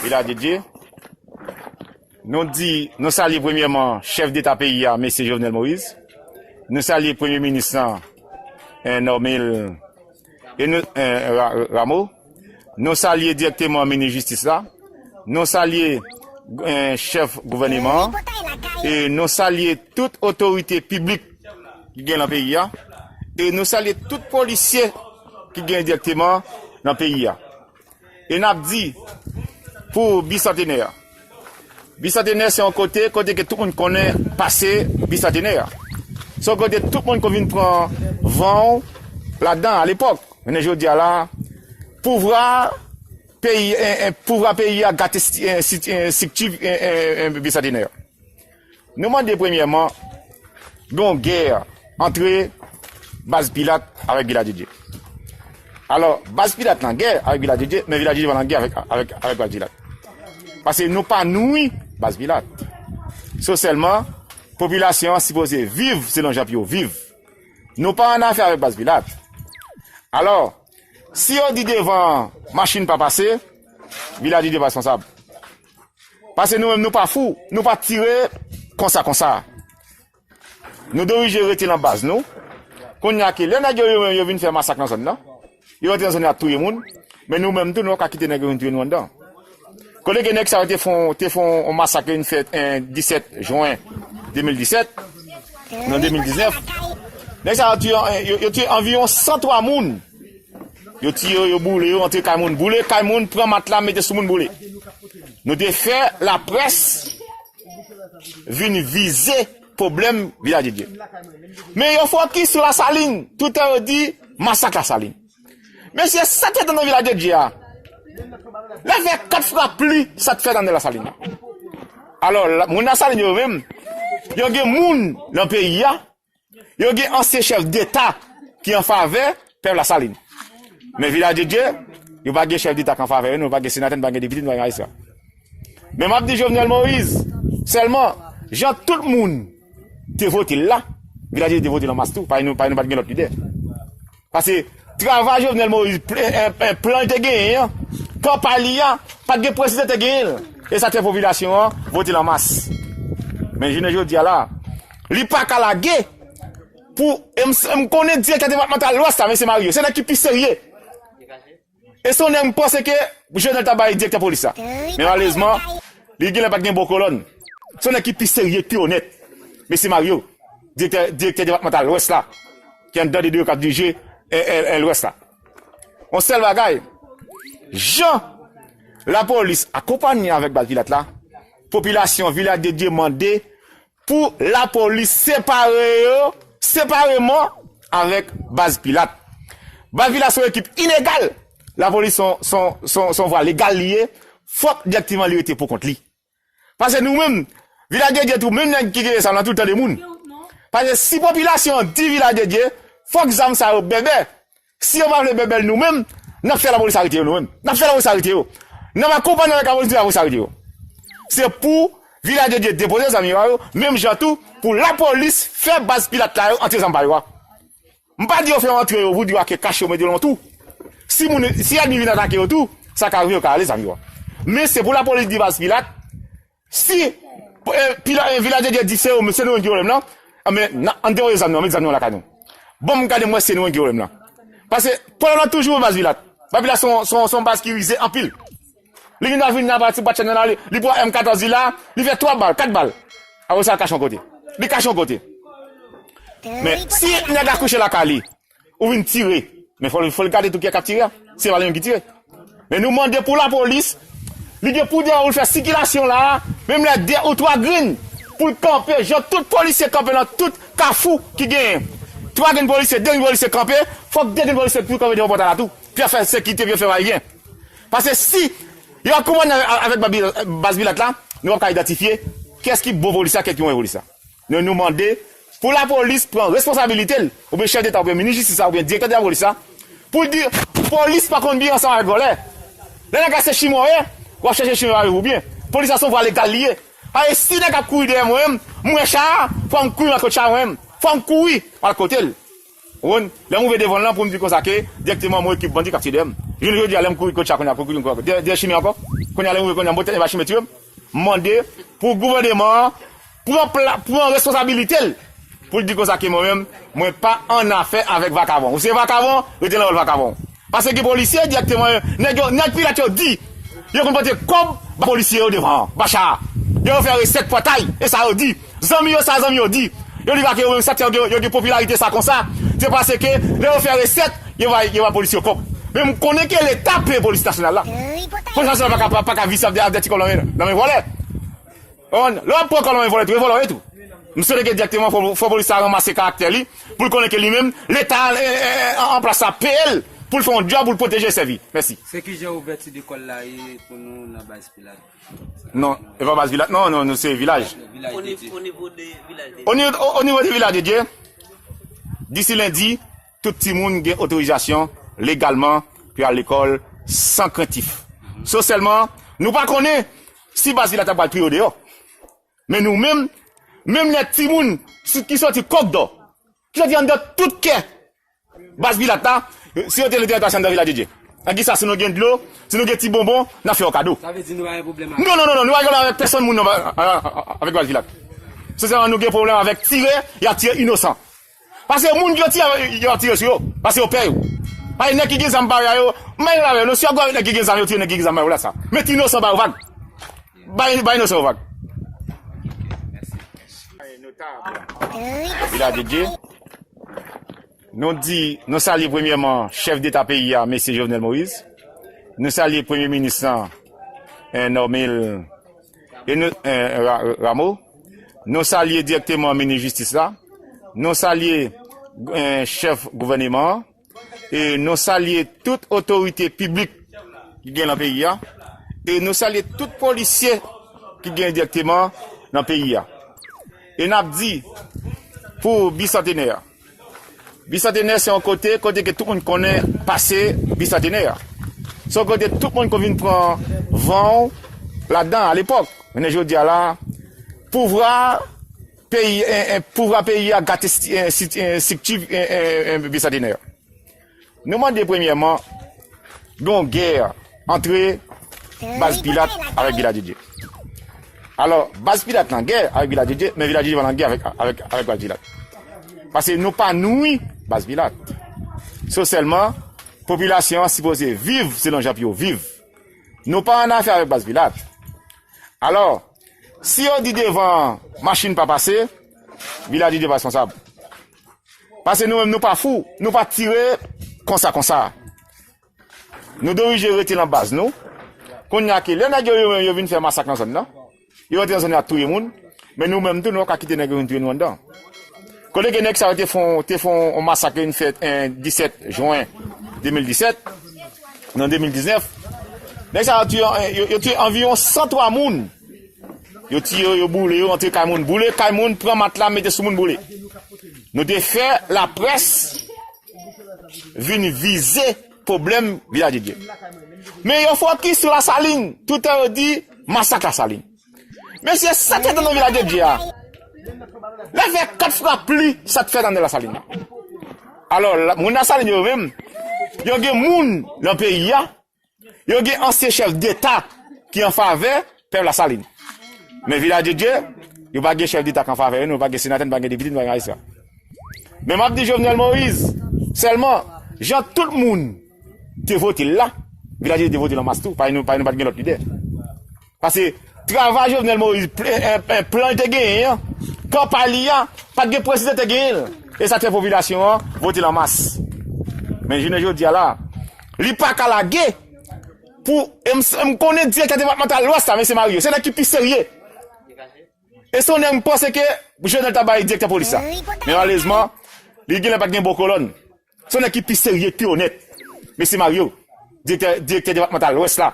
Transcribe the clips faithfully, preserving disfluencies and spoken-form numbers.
Vilaj de Dye. Nou di, nou salye premyèman chèf deta peyi a, mesye Jovenel Moïse. Nou salye premye minis lan, eh, Normil e nou, eh, Ra- Rameau. Nou salye dirèkteman minis jistis la. Nou salye, eh, chèf gouvèneman an. E nou salye tout otorite piblik ki gen nan peyi a. E nou salye tout polisye ki gen dirèkteman nan peyi a. E n ap di pou Bisantenè. Bisantenè se yon kote, kote ke tout moun konnen pase Bisantenè. Se yon kote tout moun konn vin pran van w ladan alepòk. Men jodi a la, pouvwa peyi, eh, eh, pouvwa peyi a gate sti- eh, sti- eh, estrikti, eh, eh, eh, Bisantenè. Nou mande premyèman, gen yon gè antre Baz Pilat avèk Vilaj de Dye. Alò, Baz Pilat nan gè avèk Vilaj de Dye, men Vilaj de Dye pa nan gè avèk, avèk, avèk Baz Pilat. Paske nou pa nwi Baz Pilat. Se sèlman, popilasyon an sipoze viv selon jan pou yo viv. Nou pa annafè avèk Baz Pilat. Alò, si yo di devan machin pa pase, Vilaj de Dye pa responsab. Paske nou menm nou pa fou, nou pa tire konsa konsa. Nou dirije rete nan baz nou. Kounye a ke lè nèg yo, yo, yo vin fè masak nan zòn nan, yo rantre nan zòn nan ap touye moun, men nou menm tou nou pa ka kite nèg yo vin touye nou anndan. Kote ke nèg sa yo te fon, te fon yon masak yo vin fè, eh, disèt jen de mil disèt, nan de mil diznèf. Nèg sa yo touye, eh, yo, yo touye anviwon san twa moun. Yo tiye yo, yo boule yo, antre kay moun, boule kay moun, pran matla, mete sou moun, boule. Nou te fè laprès vin vize pwoblèm Vilaj de Dye. Men yo fokis sou Lasalin, toutan yo di masak Lasalin. Mesye, sa k fèt anndan Vilaj de Dye a, l ap fè kat fwa pli sa k fèt anndan Lasalin nan. Alò, la- moun Lasalin yo menm, yo gen moun nan peyi a, yo gen ansyen chèf deta ki an favè pèp Lasalin. Men Vilaj de Dye, yo pa gen chèf deta ki an favè yo, nou pa gen senatè, nou pa gen depite, nou pa gen majistra. Men m ap di Jovenel Moïse, sèlman, jan tout moun te vote l la, Vilaj de Dye te vote l an mas tou, paske nou, paske nou pa t gen lòt lidè. Paske travay Jovenel Moïse, pl- en- en plan l te genyen an, kanpay li a, pa t gen prezidan te genyen l. E sa fè popilasyon an vote l an mas. Men jounen jodi a la, li pa ka lage pou, e m, m konnen direktè depatmantal Lwès la, mesye Mario, se nèg ki pi serye. E se yon nèg m panse ke Jovenel ta bay direktè polis la. Men malerezman, li genlè pa t gen bon kolòn. Se yon nèg ki pi serye, pi onèt. Mesye Mario, direktè, direktè depatmantal Lwès la, ki anndan de yo k ap dirije, eh, eh, eh, Lwès la. Yon sèl bagay, jan lapolis akonpanye avèk Baz Pilat la, popilasyon Vilaj de Dye mande pou lapolis separe yo, separeman avèk Baz Pilat. Baz Pilat se yon ekip ilegal. Lapolis se yon, se yon, se yon, se yon vwa legal li ye. Fòk direkteman li rete pou kont li. Paske nou menm, Vilaj de Dye tou, menm nèg ki genyen zam nan tout tande moun. Paske si popilasyon an di Vilaj de Dye, fòk zam sa yo bèbè. Si yo pa vle bèbè l nou menm, n ap fè lapolis arete yo nou menm. N ap fè lapolis arete yo. N ap akonpanye avèk lapolis pou lapolis arete yo. Se pou Vilaj de Dye depoze zam yo a yo, menm jan tou pou lapolis fè Baz Pilat la yo antre zam pa yo a. M pa di yo fè antre yo, pou di yo ake kache yo mete yo nan tou. Si moun, si ènmi vin atake yo tou, sa ka rive yo ka ale zam yo a. Men se pou lapolis di Baz Pilat, si, eh, Pila- eh, Vilaj de Dye di se yo, se nou menm ki pwoblèm nan, anben, n a- ann depoze zam nou, met zam nou lakay nou. Bon, m gade m wè se nou menm ki pwoblèm nan. Paske pwoblèm nan toujou Baz Pilat. Baz Pilat se yon, se yon, se yon baz ki rize anpil. Li vin la vin la pati bwat chèn nan li, li pran M katòz li la, li fè twa bal, kat bal. Apre sa, l kache yon kote. Li kache yon kote. Men, si nèg la kouche lakay li, ou vin tire, men fò, fò l gade tou kiyès k ap tire a. Se pa li menm ki tire. Men nou mande pou lapolis, li gen pou dèyè ou l fè sikilasyon la, menm lè de ou twa grenn, pou l kanpe, jan tout polisye kanpe nan tout kafou ki genyen. Twa grenn polisye, de grenn polisye kanpe, fòk de grenn polisye tou kanpe devan pòtay la tou. Pou y ap fè sekirite, pou y ap fè va e vyen. Paske si yo akonpanye avèk, avèk Baz Pilat la, nou p ap ka idantifye kiyès ki bon polis la, kiyès ki move polis la. Nou, nou mande pou lapolis pran responsabilite l, oubyen chèf deta, oubyen minis jistis la, oubyen direktè de lapolis la, pou l di, polis pa konn byen ansanm avèk vòlè. Lè nèg la se chimè w ye, w ap chèche chimè avè w byen. Polis la se yon vwa legal li ye. Paske si nèg ap kouri dèyè mwen menm, m wè cha a, fò m kouri m al kot cha a mwen menm. Fò m kouri m al kote l. Ou konn, lè m rive devan l lan pou m di konsa ke dirèkteman m wè ekip bandi k ap tire dèyè m. Jounen jodi a, lè m kouri kot sa kounye a, pou kouri m kouri dèyè, dèyè chimè ankò. Kounye a, lè m rive kounye a, m bote bal chimè tire m. M mande pou gouvèneman an pran pla, pran responsabilite l pou l di konsa ke mwen menm, mwen pa an afè avèk vakabon. Ou se vakabon, rete nan wòl vakabon. Paske gen polisye dirèkteman, nèg yo, nèg Pilat yo di, yo konn pote kòb ba polisye yo devan, ba cha. Yo fè resèt pòtay, e sa yo di. Zanmi yo, sa zanmi yo di. Yo li pa ke yo menm sa, yo gen, yo gen popilarite sa konsa. Se paske lè yo fè resèt, yo ba, yo ba polisye yo kòb. Men m konnen ke Leta peye polis nasyonal la. Polis nasyonal pa ka, pa, pa ka viv ap de, ap de ti kòb nan men, nan men vòlè. Lè w ap pran kòb nan men vòlè tou, e vòlè w ye tou. M swete ke dirèkteman fò, fò polis la ranmase karaktè li, pou l konnen ke li menm, Leta, eh, eh, an, an plas la peye l, pou l fè yon djòb, pou l pwoteje, sèvi. Mèsi. Se ki jan ouvèti lekòl la ye pou nou nan baz Pilat? Non, e pa baz Pilat, non, non, nou se Vilaj. Vilaj de Dye. O nivo, o nivo de Vilaj de Dye, disi lendi, tout timoun gen otorizasyon legalman pou y al lekòl san krentif. So sèlman, nou pa konnen si baz Pilat la pral tou yo deyò. Men nou menm, menm lè timoun si, ki soti Kòkdò, ki soti anndan tout kè baz Pilat la, si yo te, te, te anndan Vilaj de Dye. An ki sa, si nou gen dlo, si nou gen ti bonbon, n ap fè yo kado. Sa vle di nou pa gen pwoblèm avèk... Non, non, non, non, nou pa gen pwoblèm avèk pèsonn moun, non, avèk baz Pilat. Sensèman, nou gen pwoblèm avèk tire, y ap tire inosan. Paske moun ki yo tire, yo ap tire sou yo. Paske yo pè yo. Paske nèg ki gen zam pa yo, m pa gen pwoblèm avè yo, non, si yo gwo avèk nèg ki gen zam, yo tire nèg ki gen zam, pa yo la sa. Men ti inosan, ba yo vag. Bay, bay inosan yo vag. Vilaj de Dye. Nou di, nou salye premyèman chèf deta peyi a, mesye Jovenel Moïse. Nou salye premye minis lan, eh, Normil, e nou, eh, Ra-, Rameau. Nou salye dirèkteman minis jistis la. Nou salye, eh, chèf gouvèneman an. E nou salye tout otorite piblik ki gen nan peyi a. E nou salye tout polisye ki gen dirèkteman nan peyi a. E n ap di pou Bisantenè a. Bisantenè se yon kote, kote ke tout moun konnen pase Bisantenè a. Se yon kote tout moun konn vin pran van w ladan alepòk. Men jodi a la, pouvwa peyi, eh, eh, pouvwa peyi a gate sti-, eh, sti-, eh, estrikti, eh, eh, eh, Bisantenè a. Nou mande premyèman, gen yon gè antre baz Pilat avèk Vilaj de Dye. Alò, baz Pilat lan gè avèk Vilaj de Dye, men Vilaj de Dye pa nan gè avèk, avèk, avèk baz Pilat. Paske nou pa nwi baz Pilat. So sèlman, popilasyon an sipoze viv selon jan pou yo viv. Nou pa an afè avèk baz Pilat. Alò, si yo di devan machin pa pase, Vilaj de Dye pa responsab. Paske nou menm nou pa fou, nou pa tire konsa konsa. Nou dirije rete nan baz nou. Kounye a ke lè nèg yo, yo, yo vin fè masak nan zòn nan, yo rantre nan zòn nan, y ap touye moun, men nou menm tou, nou pa ka kite nèg yo vin touye nou anndan. Kote ke nèg sa yo te fè, te fè yon masak ki vin fèt, eh, disèt jen de mil disèt, nan de mil diznèf, nèg sa yo touye, eh, yo, yo touye anviwon san twa moun. Yo tiye yo, yo boule yo, antre kay moun, boule kay moun, pran matla, mete sou moun, boule. Nou te fè laprès vin vize pwoblèm Vilaj de Dye. Men yo fokis sou Lasalin, toutan yo di masak Lasalin. Mesye, sa t fèt anndan Vilaj de Dye a, lè fè kat fwa pli sa t fèt anndan Lasalin nan. Alò, la, moun Lasalin yo menm, yo gen moun nan peyi a, yo gen ansyen chèf deta ki an favè pèp Lasalin. Men Vilaj de Dye, yo pa gen chèf deta ki an favè yo, nou pa gen senatè, nou pa gen depite, nou pa gen majistra. Men m ap di Jovenel Moïse, sèlman, jan tout moun te vote l la, Vilaj de Dye te vote l an mas tou, paske nou, paske nou pa t gen lòt lidè. Paske travay Jovenel Moïse, pl-, eh, eh, plan li te genyen an, kanpay li a, pa t gen prezidan te genyen l. E sa t fè popilasyon an vote l an mas. Men jounen jodi a la, li pa ka lage pou, e m, m konnen direktè depatmantal Lwès la, mesye Mario, se nèg ki pi serye. E se yon nèg m panse ke Jovenel ta bay direktè polis la. Men malerezman, li genlè pa t gen bon kolòn. Se yon nèg ki pi serye, pi onèt. Mesye Mario, direktè, direktè depatmantal Lwès la,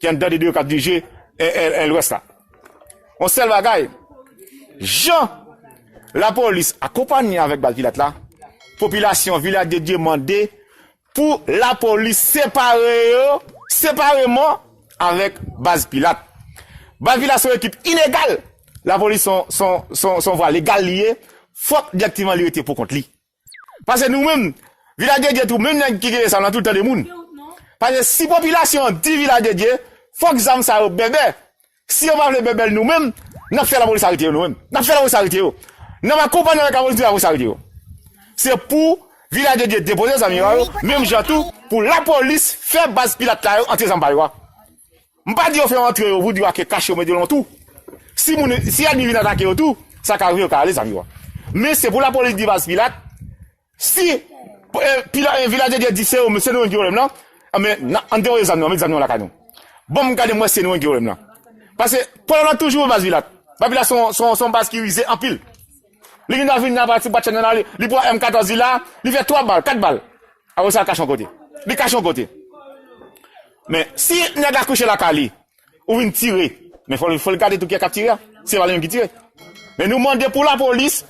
ki anndan de yo k ap dirije, eh, eh, eh, Lwès la. Yon sèl bagay, jan lapolis akonpanye avèk baz Pilat la, popilasyon Vilaj de Dye mande pou lapolis separe yo, separeman avèk baz Pilat. Baz Pilat se yon ekip ilegal. Lapolis se yon, se yon, se yon, se yon vwa legal li ye. Fòk dirèkteman li rete pou kont li. Paske nou menm, Vilaj de Dye tou, menm nèg ki genyen zam nan tout tande moun. Paske si popilasyon an di Vilaj de Dye, fòk zam sa yo bèbè. Si yo pa vle bèbè l nou menm, n ap fè lapolis arete yo nou menm. N ap fè lapolis arete yo. N ap akonpanye avèk lapolis pou lapolis arete yo. Se pou Vilaj de Dye depoze zam yo, menm jan tou pou lapolis fè baz Pilat la yo antre zam pa yo a. M pa di yo fè yo antre yo, pou di yo ake kache yo mete yo nan twou. Si moun, si ènmi vin atake yo tou, sa ka rive yo ka ale zam yo a. Men se pou lapolis di baz Pilat, si eh, Pila- eh, Vilaj de Dye di se yo, se nou menm ki pwoblèm nan, anben, n a- ann depoze zam nou, met zam nou lakay nou. Bon, m gade m wè se nou menm ki pwoblèm nan. Paske pwoblèm nan toujou baz Pilat. Baz Pilat se yon- se yon se yon baz ki rize anpil. Li gen dwa vin nan pati bwat chèn nan, li, li pran M katòz li la, li fè twa bal, kat bal. Apre sa, l kache yon kote. Li kache yon kote. Men, si nèg la kouche lakay li, ou vin tire, men fò, fò l gade tou kiyès k ap tire a. Se pa li menm ki tire. Men nou mande pou lapolis,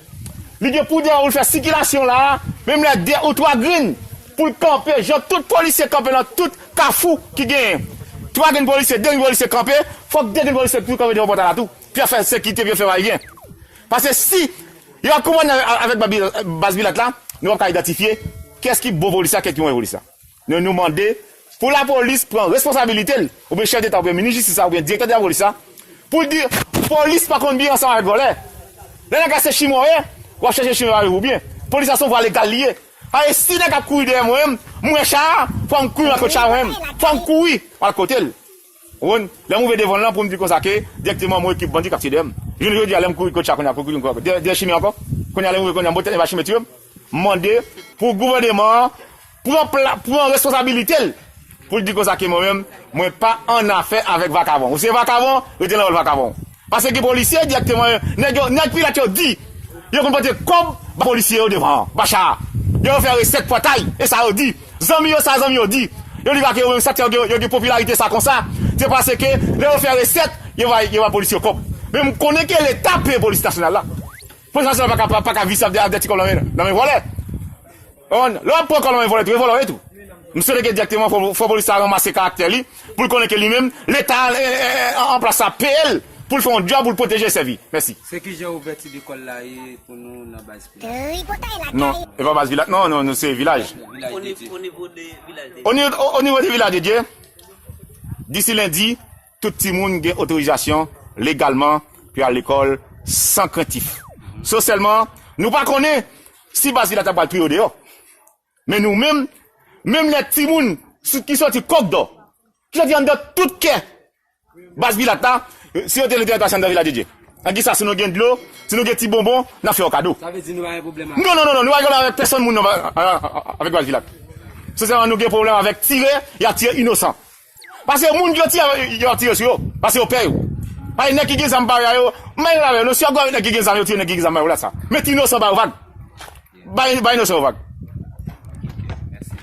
li gen pouvwa pou l fè sikilasyon la, menm lè de ou twa grenn, pou l kanpe, jan tout polisye kanpe nan tout kafou ki genyen. Twa grenn polisye, de grenn polisye kanpe, fòk de grenn polisye tou kanpe devan pòtay la tou. Pou y a fè sekirite, pou y a fè va e vyen. Paske si yo akonpanye avèk baz Pilat la, nou p ap ka idantifye kiyès ki bon polis la, kiyès ki move polis la. Nou, nou mande pou lapolis pran responsabilite l, oubyen chèf deta, oubyen minis jistis la, oubyen direktè de lapolis la, pou l di polis pa konn byen ansanm avèk vòlè. Lè nèg la se chimè w ye, w ap chèche chimè pa rive ou byen. Polis la se yon vwa legal li ye. Paske si nèg ap kouri dèyè mwen menm, m wè cha a, fò m kouri m al kot cha a mwen menm. Fò m kouri m al kote l. Ou konprann? Lè m rive devan l lan pou m di konsa ke dirèkteman m wè ekip bandi k ap tire dèyè m. Jounen jodi a, lè m kouri kot cha kounye a, kouri dèyè, dèyè chimè ankò. Kounye a, lè m rive kounye a, m pote tèt epa chimè tire m. M mande pou gouvèneman an pran pla- pran responsabilite l pou l di konsa ke mwen menm, mwen pa annafè avèk vakabon. Ou se vakabon, rete nan wòl vakabon. Paske gen polisye dirèkteman, nèg yo, nèg Pilat yo di, yo konn pote kòb ba polisye yo devan an, ba cha a. Yo fè resèt pòtay, e sa yo di. Zanmi yo, sa zanmi yo di. Yo di pa ke yo menm sa k fè yo gen, yo gen popilarite sa konsa, se paske lè yo fè resèt, yo ba, yo ba polisye yo kòb. Men m konnen ke Leta peye polis nasyonal la. Polis nasyonal pa ka, pa, pa ka vise ap dè, ap dè ti kòb nan men, nan men vòlè. Ou konprann? Lè w ap pran kòb nan men vòlè tou, e vòlè w ye tou. M swete ke dirèkteman fò, fò polis la ranmase karaktè li, pou l konnen ke li menm, Leta, eh, eh, eh, an, an plas la peye l, pou l fè yon djòb, pou l pwoteje e sèvi. Mèsi. Se kijan ouvèti lekòl la ye pou nou nan baz Pilat? Non, e pa baz Pilat, non, non, nou se Vilaj. Vilaj de Dye. O nivo, o nivo de Vilaj de Dye, disi lendi, tout timoun gen otorizasyon legalman pou y al lekòl san krentif. Sèlman, nou pa konnen si baz Pilat la pral touye yo deyò. Men nou menm, menm lè timoun sou- ki soti Kòkdò, ki soti anndan tout kè baz Pilat la, si yo te nan teritwa sa anndan Vilaj de Dye. An ki sa, si nou gen dlo, si nou gen ti bonbon, n ap fè yo kado. Sa vle di nou pa gen pwoblèm avè... Non, non, non, non, nou pa gen pwoblèm avèk pèsonn moun nan, a- a- a- avèk baz Pilat. Sensèman, nou gen pwoblèm avèk tire, y ap tire inosan. Paske moun yo tire, yo tire sou yo. Paske yo pè yo. Paske nèg ki gen zam parèy a yo, m pa gen pwoblèm avè yo. Non, si y ap gwo avèk nèg ki gen zam, yo tire nèg ki gen zam, yo la sa. Men ti inosan ba yo vag. Bay, bay inosan yo vag.